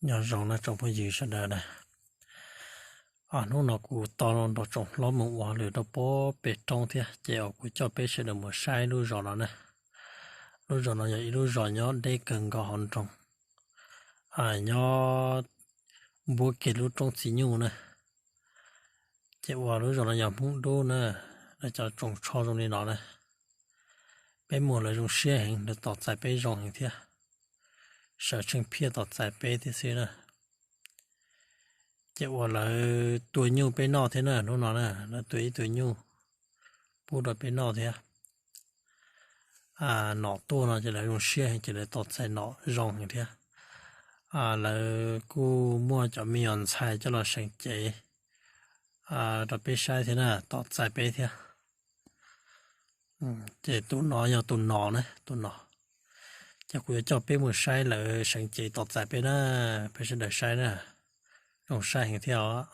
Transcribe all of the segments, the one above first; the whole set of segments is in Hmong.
Nyob zoo na tsoom phooj ywg sawv daws na. Hnub no kuv tau nrog tsoom hlob mus ua lwm rau pem roob thiab, ces uas kuv coj peb sawv daws mus saib lub zos no na. Lub zos no yog ib lub zos nyob deb kawg nkaus hauv nroog, nyob npuab kiag lub roob txiv nyuj na. Ces uas lub zos no yog Hmoob Dub na, lawv cov tsoos tsho zoo li no na. Peb mus lawv zoo siab heev, lawv tos txais peb zoo heev thiab. Sawv tsheej phiaj tos txais peb thiab xwb na. Ces uas lawv tua nyuj peb noj thiab na, hnub no na lawv tua ib tug nyuj pub rau peb noj thiab. Nom tuaj no ces lawv zoo siab heev, ces lawv tos txais nom zoo heev thiab. Lawv kuj muaj cov me nyuam ntxhais coj los seev cev rau peb saib thiab na, tos txais peb thiab. Ces tus no yog tus nom na, tus nom. Ces kuv yuav coj peb mus saib lawv seev cev tos txais peb na, peb sawv daws saib na. Zoo saib heev thiab os.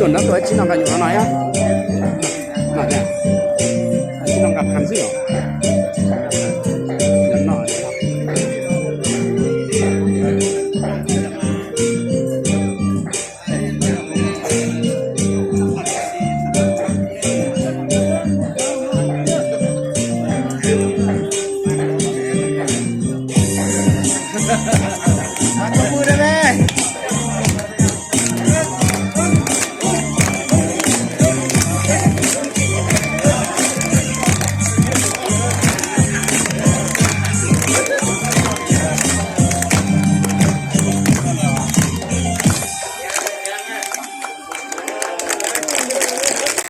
Tuaj nrog tuaj ib tsi no nqa nyuam no no thiab.